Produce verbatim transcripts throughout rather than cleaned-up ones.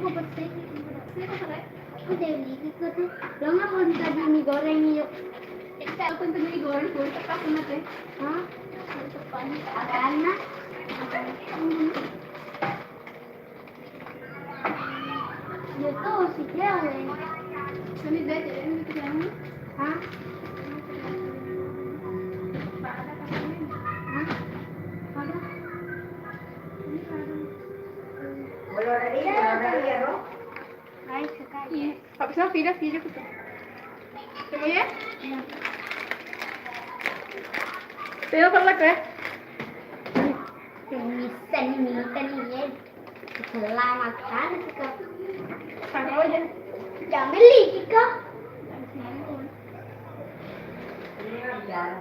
Aku udah beli itu tuh. Lo nggak mau tadi mie goreng yuk? Kita aku tuh mie goreng pun tepat banget ya. Hah? Agana. Iya tuh si cewek. Ini dia jadi ini tuh yang. Hah? Hah? Ada. Ini ada. Belum ada dia, belum ada dia, bro. Guys, suka ya. Tapi sama video, video gitu. Coba ya. Iya. Saya pernah ya. Ini bisa nih, ini kan ini ya. Selamat kan, suka. Taruh aja. Jangan beli, Kiko. Ini biar.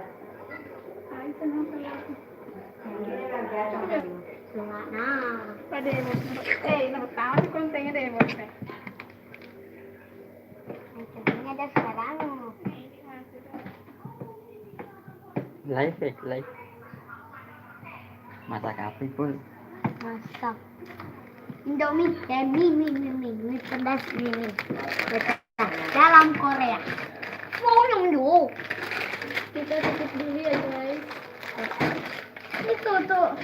Ayo, tenang, tenang. Nah. Pada yang mau, eh, yang pertama sih kontennya deh, mau. Kontennya ada sekarang. Live, eh, live. Masak apa, Pul? Masak Indomie, eh, mie, mie, mie, mie, mie pedas, mie, mie. Dalam Korea. Mau nunggu. Kita tutup dulu ya, guys. Itu tuh.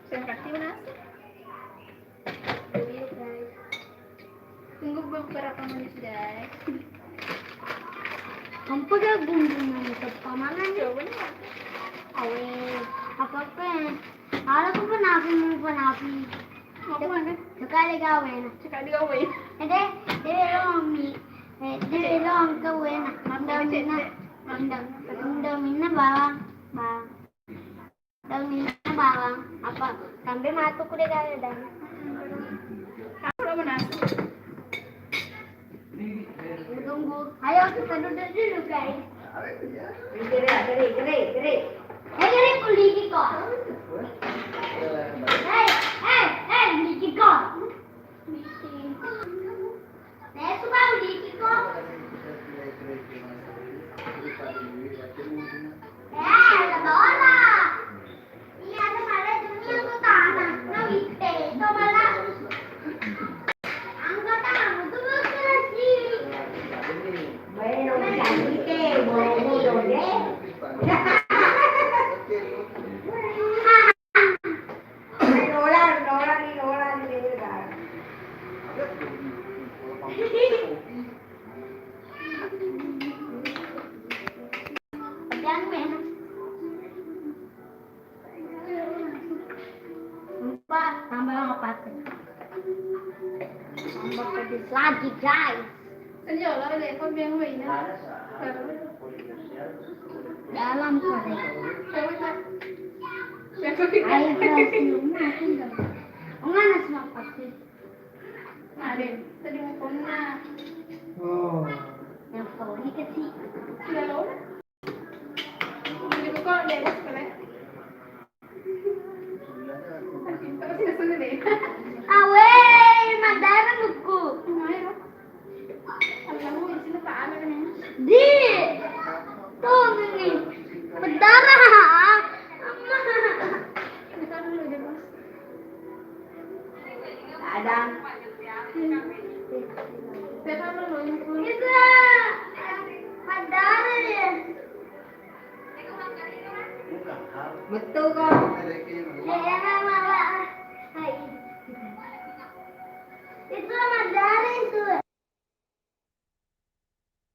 Saya kasih nasi. Dulu, guys. Tunggu beberapa menit, guys. Apa gak bumbu mantap pamangan nih? Coba nih. Awe, apa apa? Ada aku penapi, mau penapi. Mau kemana? Sekali gawe na. Sekali gawe. Eh, deh, deh, lo mi. Eh, deh, lo angka we na. Mandang mina. Mandang. Mandang mina bawang. Bawang. Mandang mina bawang. Apa? Sampai matu ku deh gawe dan. Aku lo mana? Tunggu. Ayo kita duduk dulu, guys. Gere, gere, gere, gere. Eh, gere, kuliki kok. Hei, hei, hei, kuliki kok. Eh, suka kuliki kok. Eh, ada bola. Iya, kemarin dunia tuh tanah, nah, witte, itu malah. Anggota kamu tuh berkreasi. Bueno, witte, bobo, dode. Lola, Lola, nih, Lola, nih, Lola. Jangan main. Lupa tambah apa tuh? Tambah pedis lagi, guys. Senjol, ada yang kau bilang, Wei, nah. Dalam Korea. Ayo, guys, ini rumah aku enggak. Enggak, nasi apa sih? Ada. Tadi mau kemana? Oh. Yang kau ini kecil. Sudah lo? Awe, madara nuku. Di, tuh ini madara. Amma. Ada. Itu madara ya. Betul kok. Itu madara.